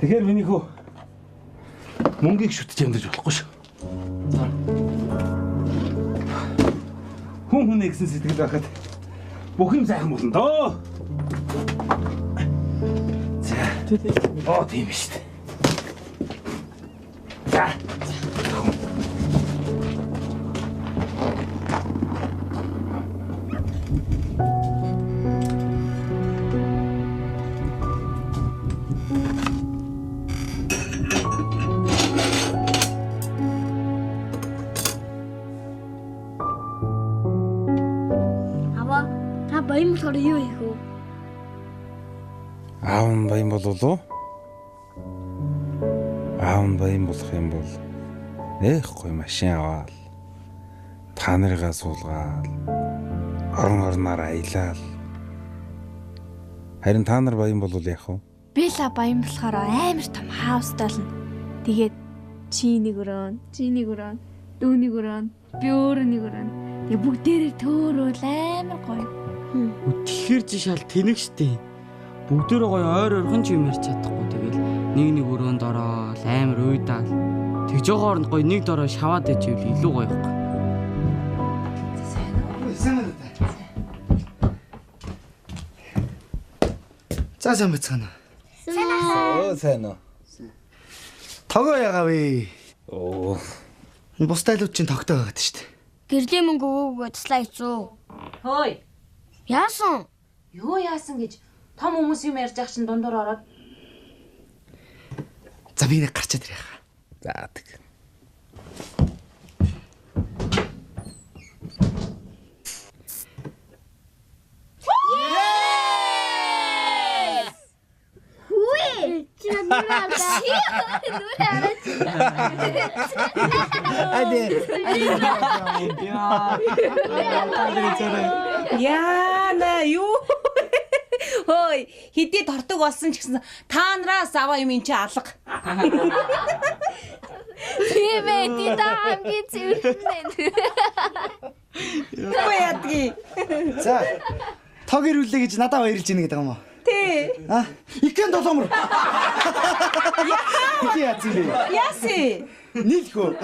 Тэгэхээр миний хүү мөнгийг шүтэж амьдарч болохгүй шүү. Хүн хүнээ гэсэн сэтгэл байхад бүх юм сайхан болно доо. За. Оо тийм шүү дээ. За. Аваа, та баян болохоор юу хийх вэ? Аав нь баян болов уу? Аав нь баян болох юм бол нэх гоё машин аваал. Та нарыгаа суулгаал. Орон орноор аялал. Харин та нар баян болвол яах вэ? Би л баян болохоор амар том хаустай болно. Тэгээд чи нэг өрөөн, чи нэг өрөөн, дүү нэг өрөөн, би өөрөө нэг өрөөн. Тэгээд бүгдээрээ төөрөөл амар гоё. Тэгэхээр чи шал тэнэг штэ. Бүгдээрээ гоё ойр ойрхон ч юм ярьж чадахгүй тэгэл нэг нэг өрөөнд ороод амар уйдаал. Тэгж байгаа хооронд гоё нэг дороо шаваад ижвэл илүү гоё байхгүй. Сайн уу та? За сайн байцгаана. Оо сайн уу. Тогоо ягаа вэ? Оо. Энэ бус тайлууд чинь тогтой байгаад шүү дээ. Гэрлийн мөнгө өгөөгөө туслаа хийцүү. Хөөе. Яасан? Юу яасан гэж том хүмүүс юм ярьж ах чинь дундуур ороод За би нэг гарчаад ирэх. За тэг. Үгүй. Чи нүрээ хараа. Нүрээ хараа. Ади. Яа. Яана юу? Хөөе, хэдий дортог болсон ч гэсэн та нараас аваа юм ин чи алга. Тийм ээ, дидаа хамгийн цэвэрхэн байна. Юу ядгийг? За. Тог ирүүлээ гэж надад баярлж ийн гэдэг юм уу? Тий. А? Икэн долоомор. Яа. Яасан бэ? Яасан? Нийлхүү.